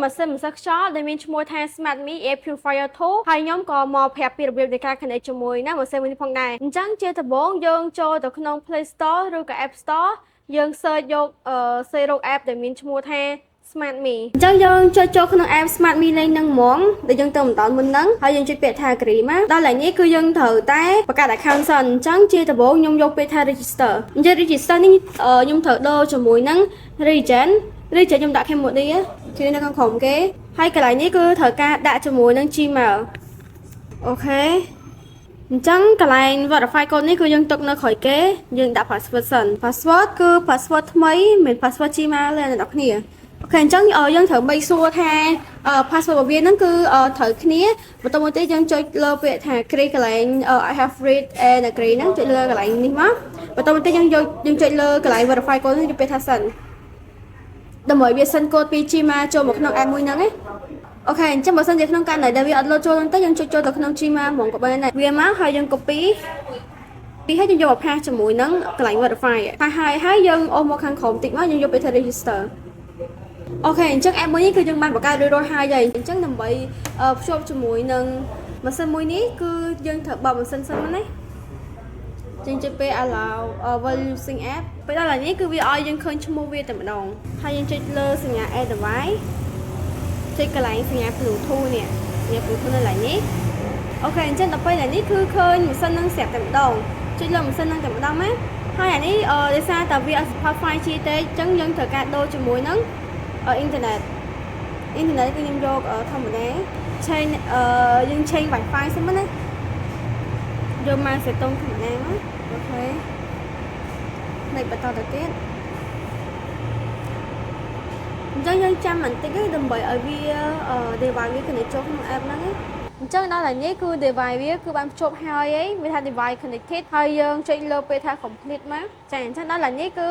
ម៉ាស៊ីនម្សៅខ្យល់ដែលមានឈ្មោះថា Smartmi Air Purifier 2ហើយខ្ញុំក៏មកប្រាប់ពីរបៀបនៃការ connect ជាមួយនឹងម៉ាស៊ីនមួយនេះផងដែរអញ្ចឹងជាដំបូងយើងចូលទៅក្នុង Play Store ឬក៏ App Store យើង search យកអឺ search រក app ដែលមានឈ្មោះថា Smartmi អញ្ចឹងយើងចុចចូលក្នុង app Smartmi លេងហ្នឹងហ្មងដែលយើងទៅបន្តមុនហ្នឹងហើយយើងចុចពាក្យថា agree មកដល់ឡើយនេះគឺយើងត្រូវតែបង្កើត account សិនអញ្ចឹងជាដំបូងខ្ញុំយកពាក្យថា register អញ្ចឹង register នេះខ្ញុំត្រូវដូរជាមួយនឹង region region ខ្ញុំដាក់ Cambodia ជានៅខាងក្រោមគេហើយកន្លែងនេះគឺត្រូវការដាក់ជាមួយនឹង Gmail OK អញ្ចឹងកន្លែង verify code នេះគឺយើងទុកនៅក្រោយគេយើងដាក់ password សិន password គឺ password ថ្មីមិនមែន password Gmail ទេអ្នកនរគ្នា OK អញ្ចឹងយើងត្រូវបីសួរថា password របស់វាហ្នឹងគឺត្រូវគ្នាបន្តមកទៀតយើងចុចលើពាក្យថា create កន្លែង I have read and agree ហ្នឹងចុចលើកន្លែងនេះមកបន្តមកទៀតយើងយកយើងចុចលើកន្លែង verify code នេះយកពាក្យថា send ដើម្បីវា send code ពី Gmail ចូលមកក្នុង app មួយហ្នឹងណា OK អញ្ចឹងបើសិនជាក្នុងករណីដែលវាអត់លោតចូលហ្នឹងទៅយើងចុចចូលទៅក្នុង Gmail ហ្មងក៏បានដែរវាមកហើយយើង copy ពីហើយយើងយកមក paste ជាមួយនឹងកន្លែង verify paste ហើយហើយយើងអូសមកខាងក្រោមតិចមកយើងយកទៅ register OK អញ្ចឹង app មួយនេះគឺយើងបានបង្កើតរួចរាល់ហើយហើយអញ្ចឹងដើម្បីភ្ជាប់ជាមួយនឹងម៉ាស៊ីនមួយនេះគឺយើងត្រូវបើកម៉ាស៊ីនសិនមកណាយើងចុចពេល allow while using app ពេលដល់ឡើយនេះគឺវាឲ្យយើងឃើញឈ្មោះវាតែម្ដងហើយយើងចុចលើសញ្ញា add device ចុចកន្លែងសញ្ញា Bluetooth នេះសញ្ញា Bluetooth នៅកន្លែងនេះ OK អញ្ចឹងដល់ពេលនេះគឺឃើញម៉ាស៊ីននឹងស្រាប់តែម្ដងចុចលើម៉ាស៊ីននឹងតែម្ដងណាហើយអានេះដោយសារតែវាអត់ support 5G ទេអញ្ចឹងយើងត្រូវការដូរជាមួយនឹងអ៊ីនធឺណិតអ៊ីនធឺណិតគឺខ្ញុំយកធម្មតា change យើង change Wi-Fi សិនមកណាយកមកសេតុងធម្មតាមក OK លេខបន្តទៅទៀតអញ្ចឹងយើងចាំបន្តិចទេដើម្បីឲ្យវា device វា connect ចូលក្នុង app ហ្នឹងណាអញ្ចឹងដល់តែនេះគឺ device វាគឺបានភ្ជាប់ហើយឯងវាថា device connected ហើយយើងចុចលើពាក្យថា complete មកចាអញ្ចឹងដល់តែនេះគឺ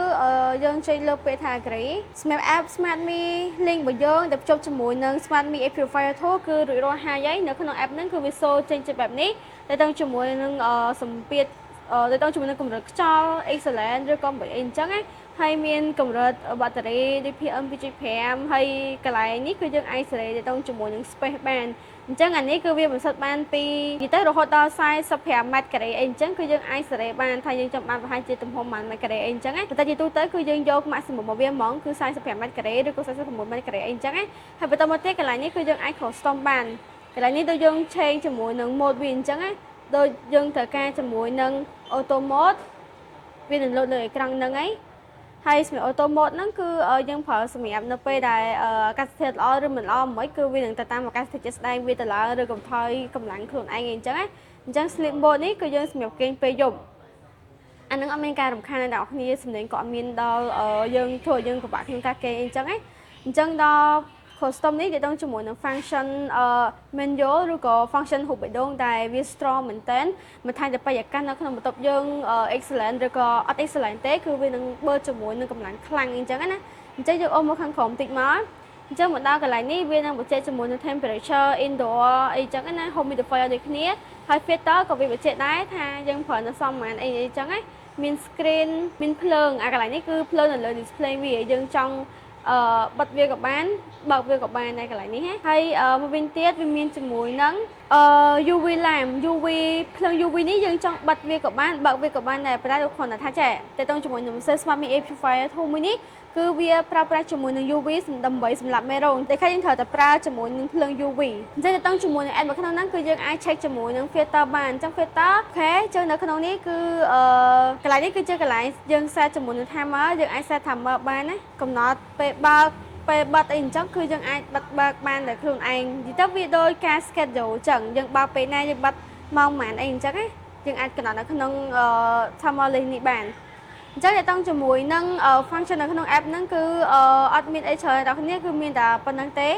យើងចុចលើពាក្យថា agree Smart app Smartmi link របស់យើងដែលភ្ជាប់ជាមួយនឹង Smartmi Air Purifier 2គឺរួចរាល់ហើយហើយនៅក្នុង app ហ្នឹងគឺវាសូចេញជាបែបនេះតែទៅជាមួយនឹងសម្ពាធទៅទៅជាមួយនឹងកម្រិតខ្យល់ excellent ឬក៏មិនអីអញ្ចឹងណាហើយមានកម្រិតបាក់តេរីដូច PM 2.5ហើយកន្លែងនេះគឺយើងអាចសេរីទៅទៅជាមួយនឹង space បានអញ្ចឹងអានេះគឺវាបន្សុទ្ធបានពីនិយាយទៅរហូតដល់45ម៉ែត្រការ៉េអីអញ្ចឹងគឺយើងអាចសេរីបានថាយើងចង់បានប្រហែលជាទំហំប៉ុន្មានម៉ែត្រការ៉េអីអញ្ចឹងណាតែជាទូទៅគឺយើងយក maximum របស់វាហ្មងគឺ45ម៉ែត្រការ៉េឬក៏46ម៉ែត្រការ៉េអីអញ្ចឹងណាហើយបន្តមកទៀតកន្លែងនេះគឺយើងអាច custom បានកន្លែងនេះដូចយើង change ជាមួយនឹង mode វាអញ្ចឹងណាដូចយើងត្រូវការជាមួយនឹង auto mode វានឹងលោតលើអេក្រង់ហ្នឹងឯងហើយសម្រាប់ auto mode ហ្នឹងគឺយើងប្រើសម្រាប់នៅពេលដែលអាកាសធាតុល្អឬមិនល្អមិនគឺវានឹងទៅតាមអាកាសធាតុជាក់ស្ដែងវាទៅឡើងឬកំថយកម្លាំងខ្លួនឯងអីចឹងណាអញ្ចឹង sleep mode នេះគឺយើងសម្រាប់គេងពេលយប់អានឹងអត់មានការរំខានដល់អ្នកគ្នាសំឡេងក៏អត់មានដល់យើងធ្វើឲ្យយើងពិបាកក្នុងការគេងអីចឹងណាអញ្ចឹងដល់ custom នេះគេต้องជាមួយនឹង function menu ឬក៏ function រូបបេះដូងដែលវា strong មែនតើមិនថាតែបរិយាកាសនៅក្នុងបន្ទប់យើង excellent ឬក៏អត់ excellent ទេគឺវានឹងបើជាមួយនឹងកម្លាំងខ្លាំងអញ្ចឹងណាអញ្ចឹងយើងអូសមកខាងក្រោមតិចមកអញ្ចឹងមកដល់កន្លែងនេះវានឹងបញ្ជាក់ជាមួយនឹង temperature indoor អីចឹងណា humidifier ដូចគ្នាហើយ filter ក៏វាបញ្ជាក់ដែរថាយើងប្រើនៅសមប្រហែលអីអីចឹងណាមាន screen មានភ្លើងអាកន្លែងនេះគឺភ្លើងនៅលើ display វាយើងចង់អឺបិទវាក៏បានបើកវាក៏បានដែរកន្លែងនេះណាហើយមកវិញទៀតវាមានជាមួយនឹងអឺ UV lamp UV ភ្លើង UV នេះយើងចង់បិទវាក៏បានបើកវាក៏បានដែរប៉ុន្តែគ្រាន់តែថាចេះតើតើជាមួយនឹង Smart Mi Air Purifier 2មួយនេះគឺវាប្រើប្រាស់ជាមួយនឹង UV ដើម្បីសម្លាប់មេរោគតែខ្លះយើងត្រូវតែប្រើជាមួយនឹងភ្លើង UV អញ្ចឹងទៅជាមួយនឹង app នៅក្នុងហ្នឹងគឺយើងអាច check ជាមួយនឹង filter បានអញ្ចឹង filter OK ចឹងនៅក្នុងនេះគឺអឺកន្លែងនេះគឺជាកន្លែងយើង set ជាមួយនឹង timer យើងអាច set timer បានណាកំណត់ពេលបើកពេលបិទអីអញ្ចឹងគឺយើងអាចបិទបើកបានតែខ្លួនឯងនិយាយទៅវាដូចការ schedule អញ្ចឹងយើងបើកពេលណាយើងបិទម៉ោងប៉ុន្មានអីអញ្ចឹងណាយើងអាចកំណត់នៅក្នុង timer list នេះបានអញ្ចឹងតើតង់ជាមួយនឹង function នៅក្នុង app ហ្នឹងគឺអត់មានអីច្រើនដល់គ្នាគឺមានតែប៉ុណ្្នឹងទេ។